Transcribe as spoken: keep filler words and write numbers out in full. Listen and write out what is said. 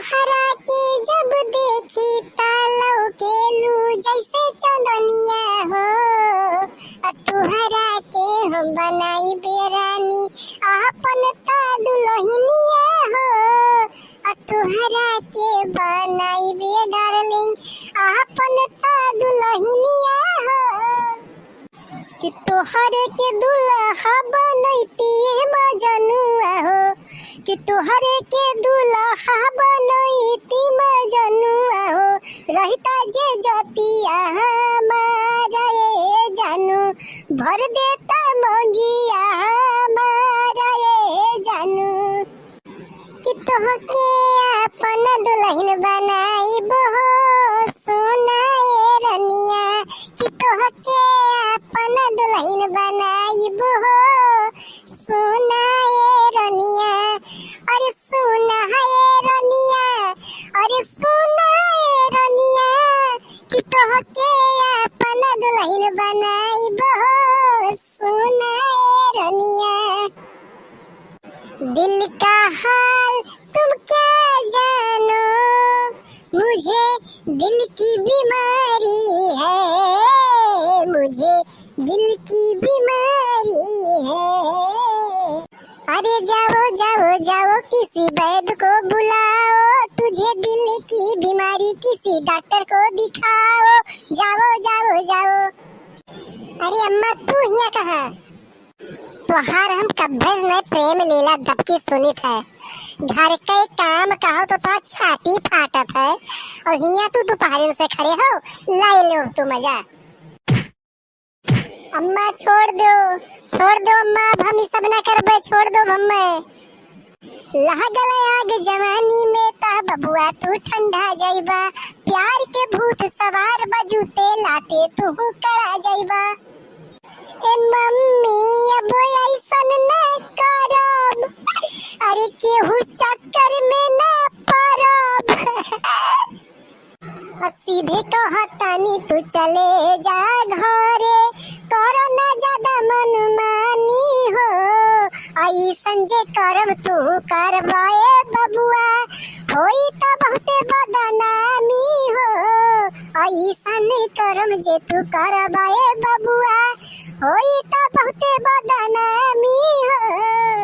तोहरा के जब देखी त लौकेलू जैसे चंदनिया हो, आ तोहरा के हम बनाइबे रानी आपन त दुलहिनिया हो, आ तोहरा के बनाइबे डार्लिंग आपन त दुलहिनिया हो। कि तोहरे के दुल्हा बनैती मजनुआ हो, कि तोहरे के दुल्हा बनैती मजनुआ हो, रहता जे जतिया हमार ए जानू, भर देता मंगिया हमार ए जानू। कि तोहके आपन दुलहिन बनाइब हो, सुना ए रनिया, कि तोहके आपन दुलहिन बनाइब हो, सुना ए रनिया, अरे सुना ए रनिया, अरे सुना ए रनिया, कि तोहके आपन दुलहिन बनाइब हो, सुना ए रनिया। दिल का हाल तुम क्या जानो, मुझे दिल की बीमारी है, मुझे दिल की बीमारी है। अरे जाओ, जाओ, जाओ, किसी वैद को बुलाओ, तुझे दिल की बीमारी किसी डॉक्टर को दिखाओ, जाओ, जाओ, जाओ। अरे अम्मा, तू हियाँ कहाँ? तोहार हम कब्बे से नहीं प्रेम लीला दबकी सुनित है। घर के काम कहो तो तोहार छाती फाटत है और हियाँ तू दुपहरिन से खड़े हो, लाई लो तू मजा। अम्मा छोड़ दो, छोड़ दो अम्मा, अब हम ई सब ना करबे, छोड़ दो अब हमें। लागल आग जवानी में त बबुआ तू ठंडा जाइबा, प्यार के भूत सवार बा जूते लाते तू कड़ा जाइबा। ए मम्मी, अब ऐसन न करब, अरे केहू चक्कर में न पड़ब। आ सीधे कहतानी तू चले जा घरे, करो ना ज्यादा मनमानी हो। ऐसन जे करब तू करबा ए बबुआ, होई त बहुते बदनामी हो। ऐसन करब जे तू करबा ए बबुआ, होई त बहुते बदनामी हो।